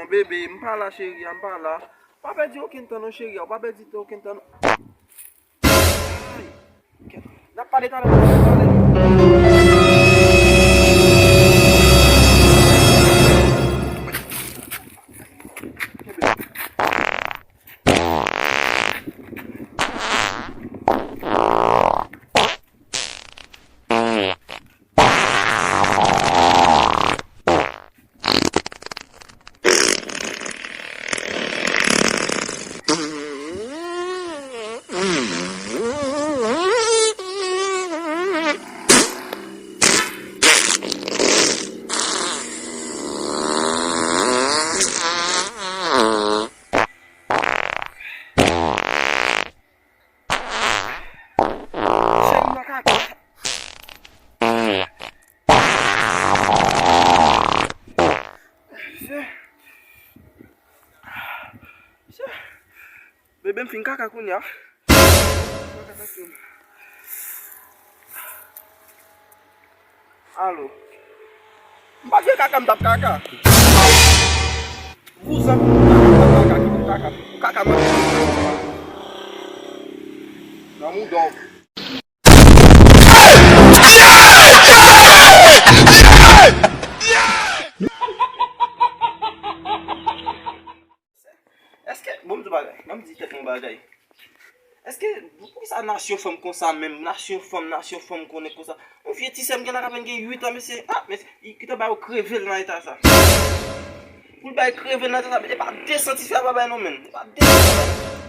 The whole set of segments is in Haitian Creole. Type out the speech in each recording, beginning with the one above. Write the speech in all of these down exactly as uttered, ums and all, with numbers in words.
Bebe, m pa la, cheri a, m pa la. Pa pèdi okenn tan non, cheri a, ou pa pèdi okenn tan non. Ay, kèt. N ap pale talè, n ap pale. Cheri nan kaka. Mesye. Mesye. Bebe m fin kaka kounye a. Alo. M pa t gen kaka, m t ap kaka. Vouzan pou kaka, m t ap kaka, kite m kaka. Kaka manje. Nan mouda w. Èske, bon, m di bagay, ban m di tèt mwen bagay. Èske, poukisa nasyon fanm konsa menm, nasyon fanm, nasyon fanm konnen konsa? Yon vye ti sè m gen la k apèn gen uit an, mesye, ah, mesye, kite bay yo kreve l nan eta sa. Pou l bay kreve l nan eta sa, e pa de san ti fè a pa bay non, menn. E pa de san ti fè a.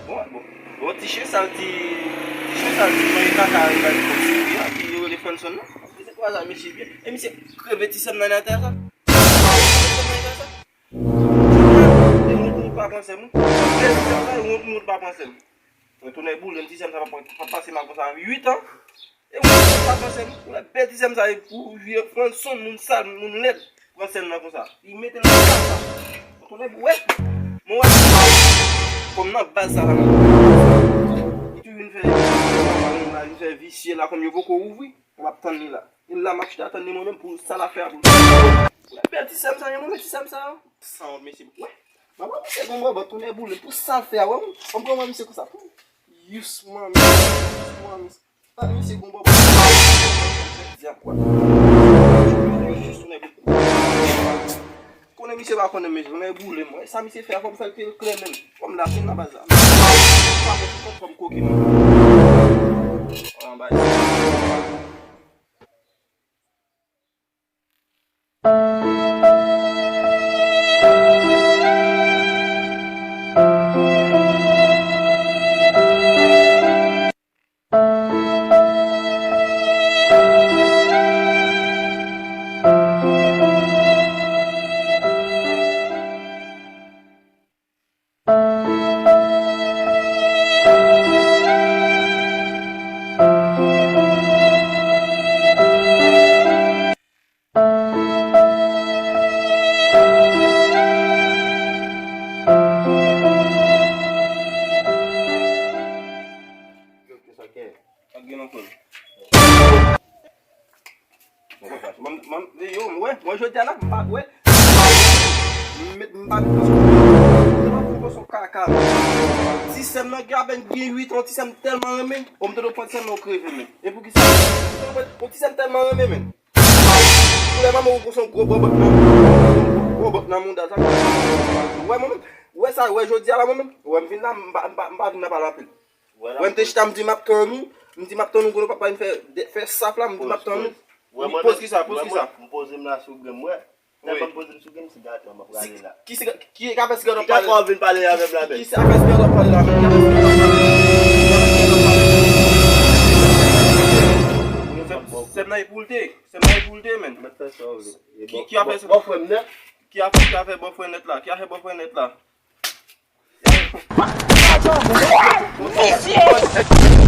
Bon, bon. Bon, ti chen sal ti, ti chen sal ti manje kaka, li bay kòm sou li a, ki yo rele Franson nan. Mesye, kwa sa, mesye byen. E misye kreve ti sè m nan eta sa. Kreve ti sè m nan eta sa. Yon moun pa pran sè m. Bèl ti sè m sa, yon moun pa pran sè m. Mwen tounen boule m, ti sè m sa pa pran, pa pase mal konsa uit an. E yon moun pa pran sè m. Ou la bèl ti sè m sa, e pou vye Franson, moun sal, moun lèd, pran sè m nan konsa. Li mete l nan sa. Mwen tounen boule. Mwen wè. Kòm nan baz sa la, mwen. Li tou vin fè, vin fè visye la, kòm yo poko ouvri. Mwen ap tann li la. E la m ap chita tann li mwen menm pou sa l ap fè a pou l. Bèl ti sè m sa, yon move ti sè m sa. San wont mesye. Wè. Mwen wè misye gon bòbòt tounen boule pou sa l fè a, wè. Mwen pran mwen misye konsa. Yous mami. Yous mami. Ah, misye gon bòbòt. Dyab kwa. Jis tounen boule. Konnen misye pa konnen mesye, tounen boule mwen. Sa misye fè a fò m fè l pi klè menm. Fò m la fin nan baz la. Pa fè ti kont fò m koke mwen. Anba. Sa gen nan kò l. Mwen, mwen, yo, mwen, mwen jodi a la, m pa, wè. M met, m pa met pwosyon. M pa met pwosyon kaka. Ti sè m nan gen apèn gen uit an, ti sè m tèlman renmen. Bon, m te dwe pran ti sè m nan, ou kreve, men. E poukisa? Bon, ti sè m tèlman renmen, men. Pou lè manman ou pran son gwo bòbòt nan, gwo bòbòt nan mouda sa. Wè, mwen menm, wè sa, wè jodi a la, mwen menm. Wè, m vin la, m pa, m pa, m pa vin la pale anpil. Wè, m te chita, m di m ap tann ou. M di m ap tann ou, konnen papa vin fè, fè saf la, m di m ap tann ou. Poz ki sa, poz ki sa. M poze m la sou grenn mwen. Lè m poze m sou grenn, se gate m ap rale la. Ki se, ki ka fè se gate w ap pale? Ki ka fè w vin pale avè m la menm? Ki se afè se gate w ap pale la menm? Ki afè se gate w ap pale la menm? Sè m nan e pou l te, sè m nan e pou l te, menn. Mwen fè sa w vle. Ki, ki afè se bòfrè m nèt? Ki afè, ki afè bòfrè nèt la? Ki afè bòfrè nèt la? Mesye!